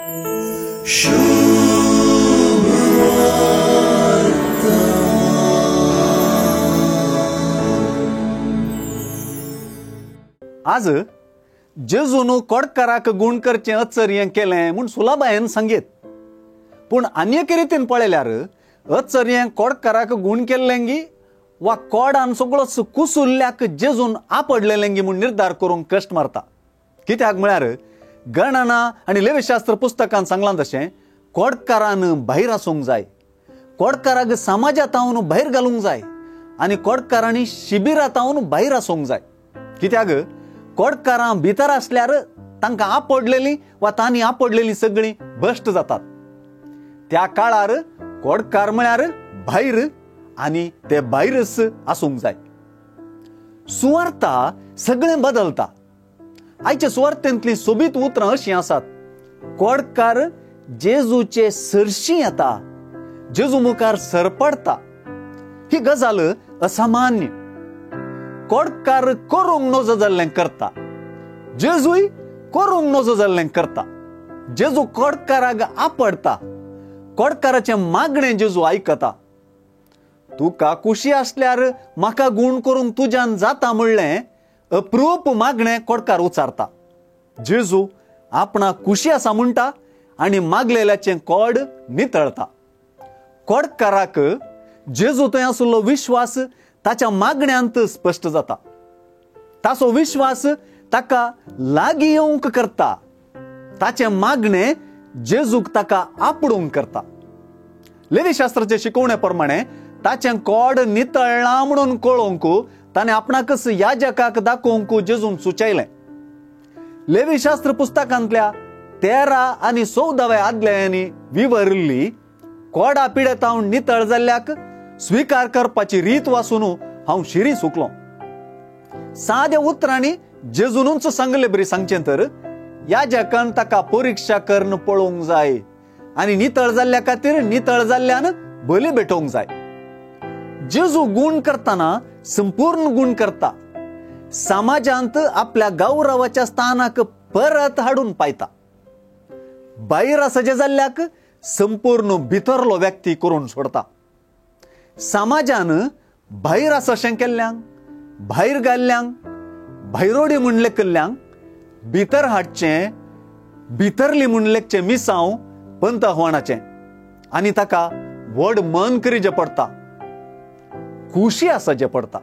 आज जेजून कोडकाराक गूण करचें अचर्य केलें म्हूण सुलाबायन सांगीत, पूण आनी एके रितीन पळयल्यार अचर्य कोडकाराक गूण केल्लेंगी वा कोडान सगळोच कुसुल्ल्याक जेजून आपडलेलेंगी म्हूण निर्धार करूंक कश्ट मारता. कित्याक म्हळ्यार गणना आनी लेवीशास्त्र पुस्तकान सांगलां तशें कोडकारान भायर आसूंक जाय, कोडकाराक समाजांत भायर घालूंक जाय आनी कोडकारांनी शिबिरांत भायर आसूंक जाय. कित्याक कोडकारां भितर आसल्यार तांकां आपडलेलीं वा तांणी आपडलेलीं सगळीं भश्ट जातात. त्या काळार कोडकार म्हळ्यार भायर आनी ते भायरच आसूंक जाय. सुवार्ता सगळें बदलता. आयच्या सुवार्थेंतलीं सोबीत उतरां अशीं आसात, कोडकार जेजूचे सरशी येता, जेजू मुखार सरपडटा. ही गजाल असामान्य. कोडकार करूंक नजो जाल्लें करता, जेजूय करूंक नजो जाल्लें करता. जेजू कोडकाराक आपडटा, कोडकाराचें मागणें जेजू आयकता. तुका खुशी आसल्यार म्हाका गूण करूंक तुज्यान जाता म्हणलें अप्रूप मागणें कोडकार उचारता. जेजू आपणाक खुशी आसा म्हणटा आनी मागलेल्याचें कोड नितळता. कोडकाराक जेजू थंय आशिल्लो विश्वास ताच्या मागण्यांत स्पश्ट जाता. ताचो विश्वास ताका लागीं येवंक करता, ताचें मागणें जेजूक ताका आपडूंक करता. लेवीशास्त्राचे शिकवणे प्रमाणे ताचें कोड नितळ्ळां म्हणून कळोवंक ताणें आपणाकच याजकाक दाखोवंक जेजून सुचयलें. लेवीशास्त्र पुस्तकांतल्या 13 आनी 14व्या आदल्यांनी विवरिल्ली कोडा पिडेतावन नितळ जाल्ल्याक स्विकार करपाची रीत वासून हांव शिरी सुकलो. साद्या उतरांनी जेजूनच सांगले बरी सांगचें तर याजकान ताका परिक्षा करून पळोवंक जाय आनी नितळ जाल्ल्या खातीर नितळ जाल्ल्यान बली भेटोवंक जाय. जेजू गूण करतना संपूर्ण गूण करता, समाजांत आपल्या गौरवाच्या स्थानाक परत हाडून पायता. भायर आसा जाल्ल्याक संपूर्ण भितरलो व्यक्ती करून सोडता. समाजान भायर आसा अशें केल्ल्यांक, भायर घाल्ल्यांक, भायरोडी म्हूण लेखिल्ल्यांक भितर हाडचें, भितरली म्हूण लेखचें मिसांव पंत आव्हानाचें आनी ताका व्हड मन करीचें पडटा, खुशी आसा जें पडटा.